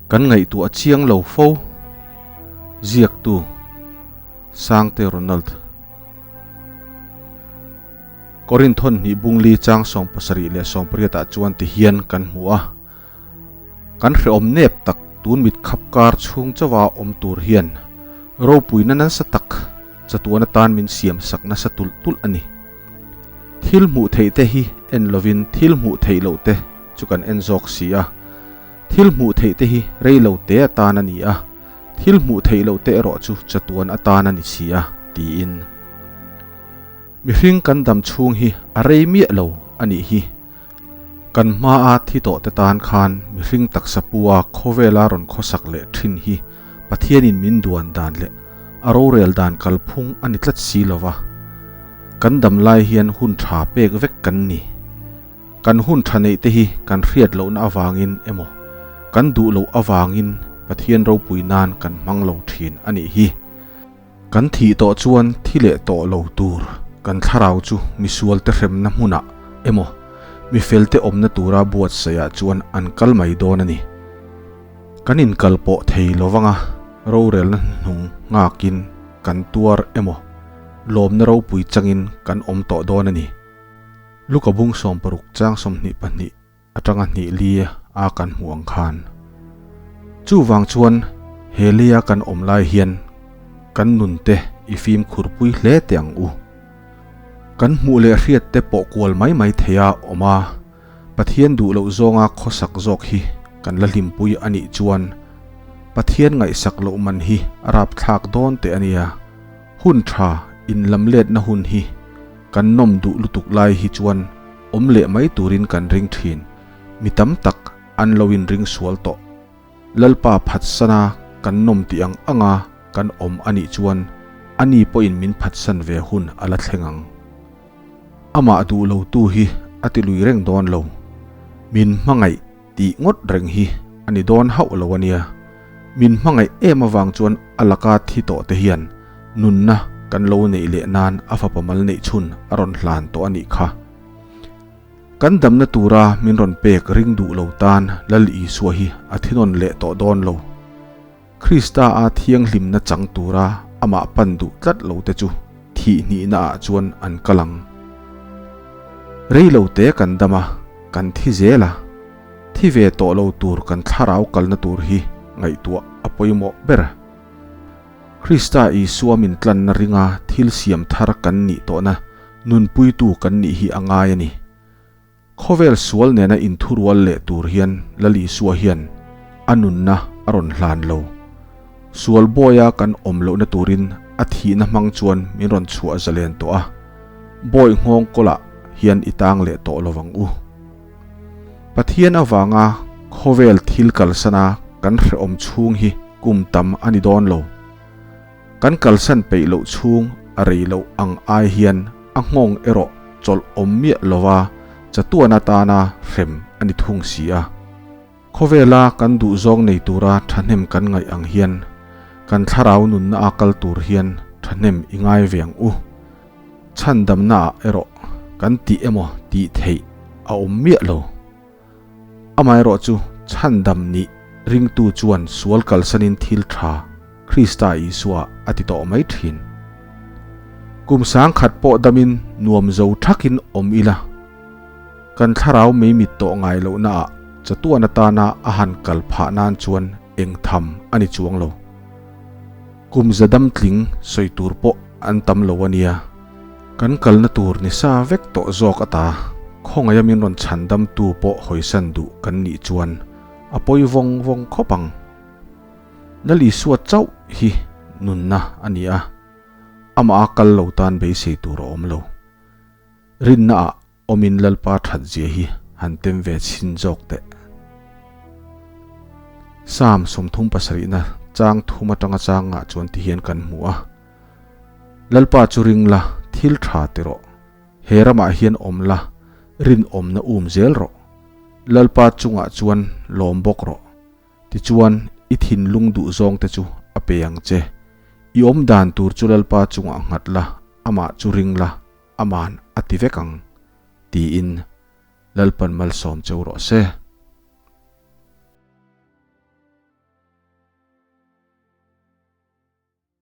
Kan ngaihtuah chiang lo fo. Ziaktu, Sangte Ronald. Korinthon hnih bungli chang 70 leh 80 ah chuan ti hian kan hmu a. Kan hrehawm nep tak tun mit khap kar chhung chauha awm tur hian ropuina nasa tak chatuan atan min siam sak nasa tulh tulh a ni. Thil hmuh theih te hi en lovin thil hmuh theih loh te chu kan en zawk si a. Thil hmuh theih te hi rei lo te atan a ni a, thil hmuh theih loh te erawh chu chatuan atan a ni si a, tiin. Mihring kan dam chhung hi a rei miah lo a nih hi. Kan hmaa thi tawh te tan khan mihring taksa pua khawvela rawn khawsak leh thin hi Pathianin min duan dan leh a rorel dan kalphung a ni tlat si lo va. Kan dam lai hian hun tha pek vek kan ni. Kan hun tha neih te hi kan hriat lohna avangin emaw kan duh loh avangin Pathian ropui nan kan hmang lo thin a nih hi. Kan thih tawh chuan thi leh tawh lo tur kan thlarau chu misual te hremna hmunah emaw mi fel te awmna tura buatsaihah chuan an kal mai dawn a ni. Kan inkal pawh thei lovanga rorelna hnuhnung nghakin kan tuar emaw lawmna ropui changin kan awm tawh dawn a ni. Luka bung 60 chang 22 atanga hnih li a kan hmuh ang khan. Chuvang chuan he leia kan awm lai hian kan nun te i fimkhur pui hle teh ang u. Kan hmuh leh hriat te pawh kual mai mai thei a awm a, Pathian duh loh zawnga khawsak zawk hi kan la hlimpui a nih chuan Pathian ngaihsak loh man hi a rapthlak dawn teh a nia. Hun tha inlamletna hun hi kan nawm duh lutuk lai hi chuan awm leh mai turin kan ring thin. Mi tam tak an lo inring sual tawh. Lalpa phatsana kan nawm tih ang anga kan awm a nih chuan ani pawhin min phatsan ve hun a la thleng ang. Amah duh lotu hi a ti lui reng dawn lo. Min hmangaih tih ngawt reng hi a ni dawn hauh lo a nia. Min hmangaih em avang chuan a laka thi tawh te hian nunna kan lo neih leh nan a fapa mal neih chhun a rawn hlan tawh a nih kha. Kan damna tura min rawn pek ring duh lo tan Lal Isua hi a thinawn leh tawh dawn lo. Krista a thianghlimna chang tura amah pan duh tlat lo te chu thih hnihna ah chuan an kal ang. Rei lo te kan dam a, kan thi zel a. Thi ve tawh lo tur kan thlarau kalna tur hi ngaihtuah a pawimawh ber. Krista Isua min tlanna ringa thil siam thar kan nih tawhna nunpuitu kan nih hi a ngai a ni. Khawvel sual nena inthurual leh tur hian Lal Isua hian a nunna a rawn hlan lo. Sual bawia kan awm lohna turin a thihna hmang chuan min rawn chhuah zalen tawh a, bawi nghawng kawlah hian i tang leh tawh lo vang u. Pathian avanga khawvel thil kalsana kan hrehawm chhung hi kum tam a ni dawn lo. Kan kalsan peih loh chhung a rei loh ang ai hian a nghawng erawh chawlh awm miah lova chatuan atana hrem a ni thung si a. Khawvela kan duhzawng nei tura thahnem kan ngaih ang hian kan thlarau nunna a kal tur hian thahnem i ngai ve ang u. Chhandamnaah erawh kan tih emaw tih theih a awm miah lo. Amaherawh chu chhandam nih ringtu chuan sual kalsanin thil tha Krista Isua a ti tawh mai thin. Kum sangkhat pawh damin nuam zo thakin awm ila, kan thlarau mei mit tawh ngai lohnaah chatuan atana a han kal phah nan chuan eng tham a ni chuang lo. Kum za dam tling sawi tur pawh an tam lo a nia. Kan kalna tur ni sa vek tawh zawk ata khawngaia min rawn chhan damtu pawh hawisan duh kan nih chuan a pawi vawng vawng khawp ang. Lal Isua chauh hi nunna a ni a, amah a kal lo tan beisei tur a awm lo. Rinnaah awmin Lalpa that zia hi han tem ve chhin zawk teh. Psalm 37na chang thum atanga changah chuan ti hian kan hmu a, Lalpa chu ring la, thil tha ti rawh. He ramah hian awm la, rinawmna um zel rawh. Lalpa chungah chuan lawm bawk rawh. Tichuan, i thinlung duh zawng te chu a pe ang che. I awm dan tur chu Lalpa chungah nghat la, amah chu ring la, aman a ti vek ang, tiin Lalpan malsawm cheu rawh se.